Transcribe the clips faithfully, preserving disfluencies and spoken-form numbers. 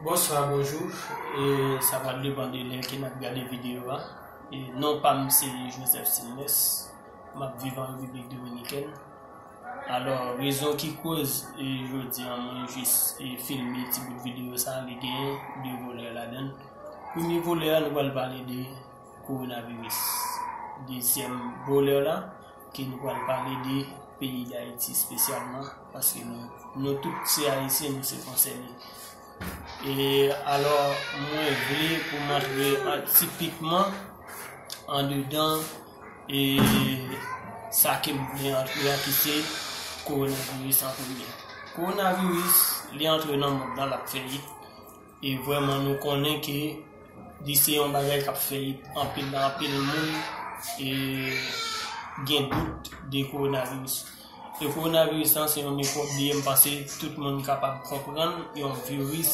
Bonswa, bonjou. E sa pral depann de lè ke n ap gade videyo a. E non pa m se Joseph Silnes. M ap viv an Repiblik Dominikèn. Alò, rezon ki koz, e, jodi a mwen jis, e, filme ti bout videyo sa, li gen de volè ladan l. Premye volè a, nou pral pale de kowonaviris. Dezyèm volè la, ke nou pral pale de peyi Dayiti espesyalman, paske nou, nou tout se Ayisyen, nou se konsène. E alò, mwen vle pou m antre an, tipikman andedan, e sa ke m vle antre an, ki se kowonaviris an premye. Kowonaviris, li antre nan mond lan, l ap fè hit. E vrèman, nou konnen ke li se yon bagay k ap fè anpil, anpil moun, e, gen dout de kowonaviris. E kowonaviris lan se yon mikwòb li ye, m panse tout moun kapab konprann, yon viris,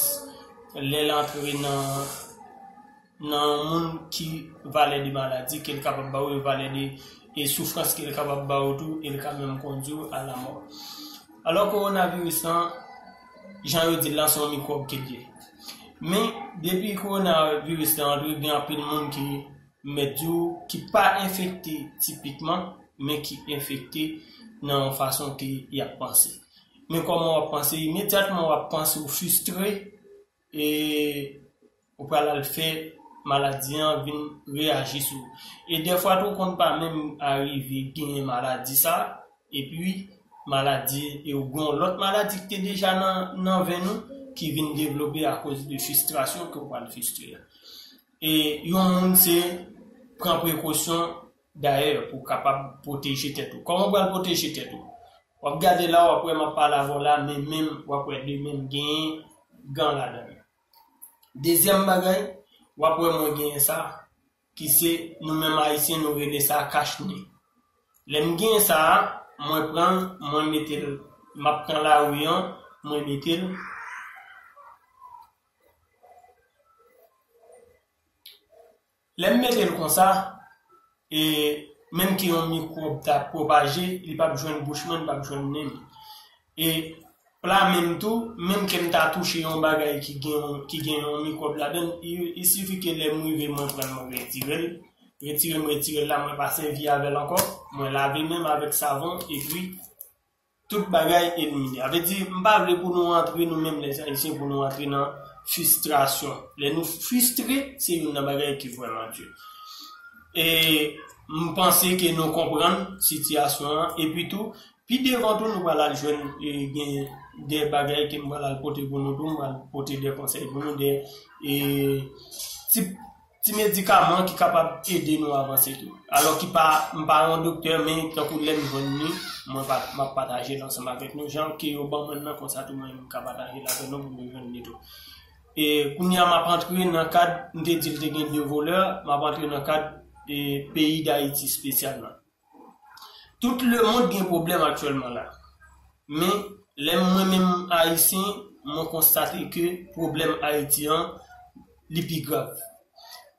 lè l antre nan, nan yon moun ki valè de maladi ke l kapab ba w, e valè de, e soufrans ke l kapab ba w tou, e l ka menm kondui w a lamò. Alò, kowonaviris lan, jan yo di l lan, se yon mikwòb ke l ye. Men, depi kowonaviris lan antre, gen anpil moun ki mèt di w ki pa enfekte tipikman, men ki enfekte nan yon fason ke y ap panse. Men kòman w ap panse? Imedyatman w ap panse w fristre, e ou pral al fè maladi an vin reyaji sou ou. E dèfwa tou, ou konn pa menm arive genyen maladi sa, epi maladi, e ou gen yon lòt maladi ki te deja nan, nan venn ou, ki vin devlope akoz de fristrasyon ke w pral fristre a. E yon moun se pran prekosyon dayè pou w kapab pwoteje tèt ou. Kòman w pral pwoteje tèt ou? W ap gade la, w ap wè m ap pale avè w la, men men m, w ap wè de men m genyen gan ladan l. Dezyèm bagay, w ap wè mwen genyen sa, ki se nou menm Ayisyen, nou rele sa kach nen. Lè m genyen sa a, mwen pran l, mwen mete l, m ap pran lari an, mwen mete l. Lè m mete l konsa, e menm ke yon mikwòb ta pwopaje, li p ap jwenn bouch mwen, li p ap jwenn nen m. E la menm tou, menm ke m ta touche yon bagay ki gen, ki gen yon mikwòb ladan l, i, i sifi ke lè m rive, mwen pran l, mwen retire l. Retire m retire l la, mwen pa sèvi avè l ankò. Mwen lave men m avèk savon, epi tout bagay elimine. Sa vle di, m pa vle pou nou antre, nou menm lè Ayisyen, pou nou antre nan fristrasyon. Lè nou fristre, se youn nan bagay ki vrèman di. E m panse ke nou konprann sitiyasyon an. Epi tou, pi devan tou, nou pral al jwenn, e, gen de bagay ke m pral al pote pou nou tou, m pral pote de konsèy pou nou, de, e, ti, ti medikaman ki kapab ede nou avanse tou. Alò ki pa, m pa yon doktè, men tankou lè m jwenn li, mwen pa, m ap pataje l ansanm avèk nou. Jan ke yo ban mwen nan konsa tou, mwen menm m ka pataje l avèk nou pou nou jwenn li tou. E kounye a m ap antre nan kad, m te di l te gen de volè, m ap antre nan kad, e, peyi Dayiti espesyalman. Tout lemonn gen pwoblèm aktyèlman la. Men, lè mwen menm Ayisyen, mwen konstate ke pwoblèm Ayiti an, li pi grav.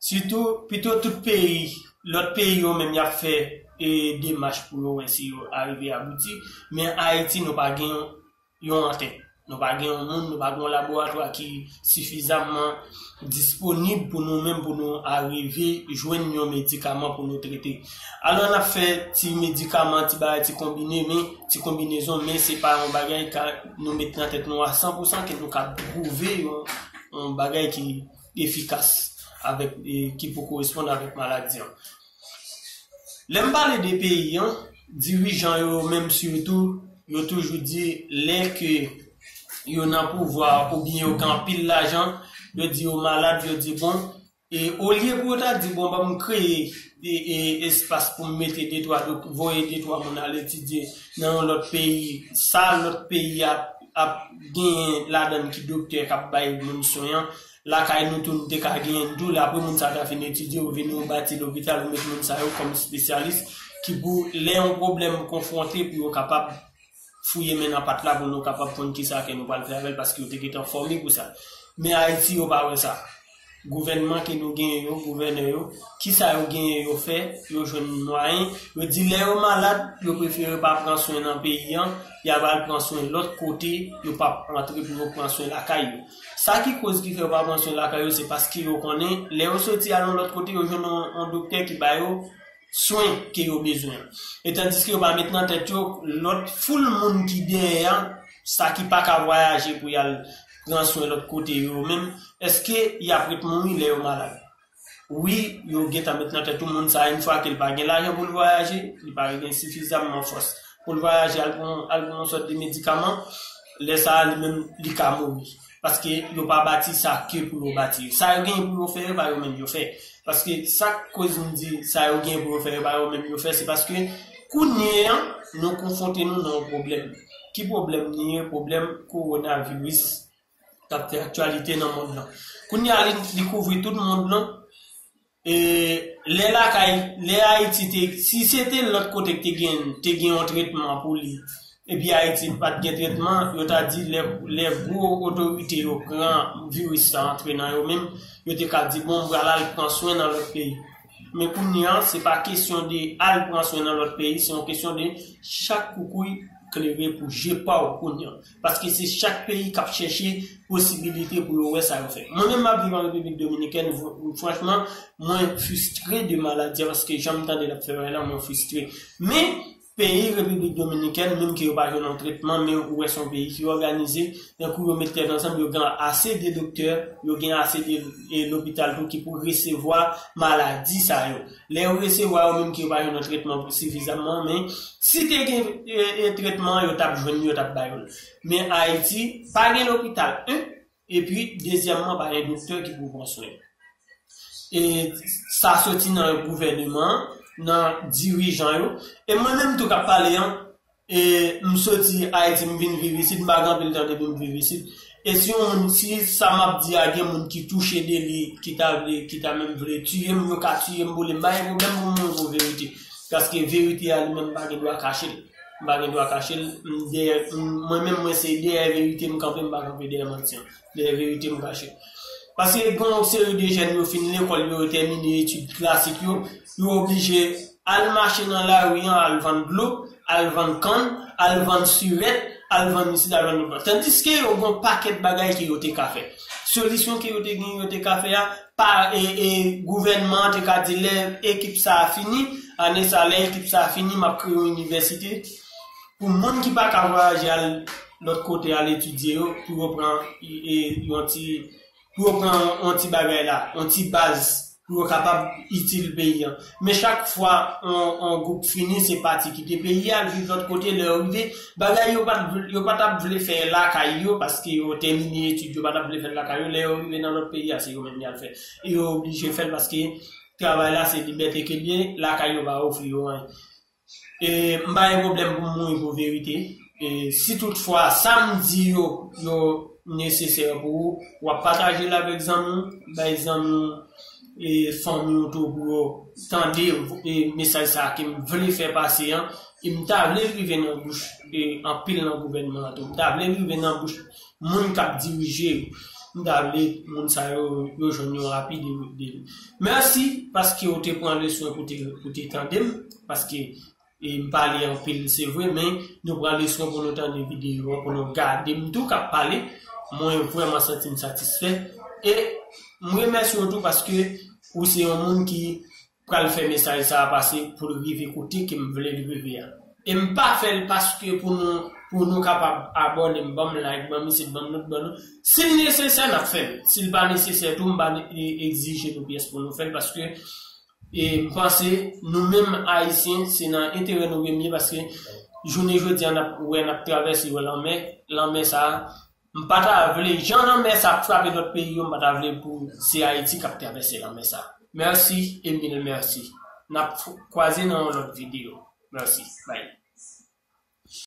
Sitou, pito tout peyi, lòt peyi yo menm y ap fè, e, demach pou yo wè si yo arive abouti, men Ayiti nou pa gen yon antèn. Nou pa gen yon moun, nou pa gen yon laboratwa ki sifizamman disponib pou nou menm, pou nou arive jwenn yon medikaman pou nou trete. Alò, n ap fè ti medikaman, ti bagay, ti konbine, men, ti konbinezon, men se pa yon bagay ka nou met nan tèt nou a san pou san ke nou ka twouve yon, yon bagay ki efikas avèk, e, ki pou koresponn avèk maladi an. Lè m pale de peyi an, dirijan yo menm sitou, yo toujou di lè ke yo nan pouvwa oubyen yo gen anpil lajan, yo di yo malad, yo di bon, e olye pou yo ta di bon, ban m kreye, e, e espas pou m mete de twa dok-, voye de twa moun al etidye nan yon lòt peyi, sa lòt peyi ap, ap genyen ladan l ki doktè k ap bay moun swen an, lakay nou tou, nou te ka genyen l tou. Lè apre moun sa ta fin etidye, ou vini, ou bati lopital, ou met moun sa yo kòm espesyalis, ki pou, lè yon pwoblèm konfwonte, pou yo kapab fouye men nan pat la, pou nou kapab konn kisa ke nou pral fè avè l, paske yo te gentan fòme pou sa. Men Ayiti, yo pa wè sa. gouvènman ke nou genyen yo, gouvènè yo, kisa yo genyen yo fè, yo jwenn mwayen, yo di lè yo malad, yo prefere pa pran swen nan peyi an, y ap al pran swen lòt kote, yo p ap antre pou yo pran swen lakay yo. Sa ki koz ki fè yo pa pran swen lakay yo, se paske yo konnen, lè yo soti al yon lòt kote, yo jwenn yon, yon doktè ki ba yo swen ke yo bezwen. E tandiske yo pa met nan tèt yo, lòt foul moun ki dèyè a, sa ki pa ka vwayaje pou y al pran swen lòt kote yo menm, èske y ap ret mouri lè yo malad? Wi, yo gentan met nan tèt tout moun sa, yon fwa ke l pa gen lajan pou l vwayaje, li pa gen sifizamman fòs pou l vwayaje al pran, al pran yon sòt de medikaman, lè sa a, li menm, li ka mouri. Paske yo pa bati sa ke pou yo bati. Sa yo genyen pou yo fè, yo pa yo menm yo fè. Paske sa k koz m di sa yo genyen pou yo fè, yo pa yo menm yo fè, se paske kounye a, nou konfwonte nou nan yon pwoblèm. Ki pwoblèm li ye? Pwoblèm kowonaviris k ap fè aktyalite nan mond lan. Kounye a, li, li kouvri tout mond lan. E lè lakay, lè Ayiti te, si se te lòt kote k te gen, te gen yon tretman pou li, epi Ayiti pa t gen tretman, yo ta di lè, lè gwo otorite yo pran viris sa antre nan yo menm, yo te ka di, bon, m pral al pran swen nan lòt peyi. Men kounye a, se pa kesyon de al pran swen nan lòt peyi, se yon kesyon de chak koukouy klere pou je pa w kounye a. Paske se chak peyi k ap chèche posibilite pou yo wè sa yo fè. Mwen menm, m ap viv an Repiblik Dominikèn, v-, franchman, mwen fristre de maladi a, paske jan m tande l ap fè bagay la, mwen fristre. Men, peyi Repiblik Dominikèn, menm ke yo pa jwenn yon tretman, men ou wè se yon peyi ki òganize, tankou yo met tèt ansanm, yo gen ase de doktè, yo gen ase de, e, lopital tou ki pou resevwa maladi sa yo. Lè yo resevwa yo menm ki yo pa jwenn yon tretman sifizamman, men si te gen, e, e, tretman, yo t ap jwenn, yo t ap ba yo l. Men Ayiti, pa gen lopital, en, epi, dezyèmman, pa gen doktè ki pou pran swen. E sa soti nan gouvèneman, nan dirijan yo. E mwen menm tou k ap pale an, e m soti Ayiti, m vin viv isit, m pa gen anpil tan depi m viv isit. E si yon moun, si sa m ap di a gen moun ki touche de li, ki ta vle, ki ta menm vle tiye m, yo ka tiye m, boule m, m pa gen pwoblèm pou m mouri pou verite. Paske verite a li menm m pa gen dwa kache l. M pa gen dwa kache l. M dèyè, m, mwen menm mwen se dèyè verite m kanpe, m pa kanpe dèyè manti an. Dèyè verite m kache. Paske gen yon seri de jèn yo fin lekòl yo, yo tèmine etid klasik yo, yo oblije al mache nan lari an, al vann dlo, al vann kann, al vann sirèt, al vann isit, al vann lòt. Tandiske yo gen yon pakèt bagay ke yo te ka fè. Solisyon ke yo te gen, yo te ka fè a, pa, e, e, gouvènman an te ka di lè ekip sa a fini, ane sa a, lè ekip sa a fini, m ap kreye yon inivèsite pou moun ki pa ka vwayaje al lòt kote al etidye yo, pou yo pran, e, e, yon ti, pou yo pran yon ti bagay la, yon ti baz, pou yo kapab itil peyi an. Men chak fwa yon, yon gwoup fini, se pati kite peyi a, al viv lòt kote, lè yo rive, bagay yo pa t vle, yo pa t ap vle fè lakay yo, paske yo tèmine etid, yo pa t ap vle fè l lakay yo, lè yo rive nan lòt peyi a, se yo menm y al fè. E yo oblije fè l paske travay la se libète ke l ye, lakay yo pa ofri yo anyen. E m pa gen pwoblèm pou m mouri pou verite. E si toutfwa sa m di yo, yo nesesè pou ou, w ap pataje l avèk zanmi w, bay zanmi w, e fanmi w tou pou yo tande, e mesaj sa a ke m vle fè pase an. E m ta vle l rive nan bouch, e anpil nan gouvènman an tou. M ta vle l rive nan bouch moun k ap dirije yo. M ta vle moun sa yo, yo jwenn yo rapid e yo ede yo. Mèsi paske w te pran leson pou te, pou te tande m, paske, e, m pale anpil, se vre, men nou pran leson pou nou tande videyo an, pou nou gade m tou k ap pale. Mwen vrèman santi m satisfè. E m remèsye w tou paske ou se yon moun ki pral fè mesaj sa a pase pou l rive kote ke m vle l rive a. E m pa fè l paske pou nou, pou nou kapab abòne m, ban m like, ban m isit, ban m lòt, ban nou. Si l nesesè, n ap fè l. Si l pa nesesè tou, m pa ne-, e-, egzije nou pyès pou nou fè l paske, e, m panse nou menm Ayisyen, se nan enterè nou ke m ye paske jounen jodi a n ap wè, n ap travèse yon lanmè, lanmè sa a, m pa ta vle, jan lanmè sa ap frape lòt peyi yo, m pa ta vle pou se Ayiti k ap travèse lanmè sa. Mèsi, e mil mèsi. N ap kwaze nan yon lòt videyo. Mèsi. Bye.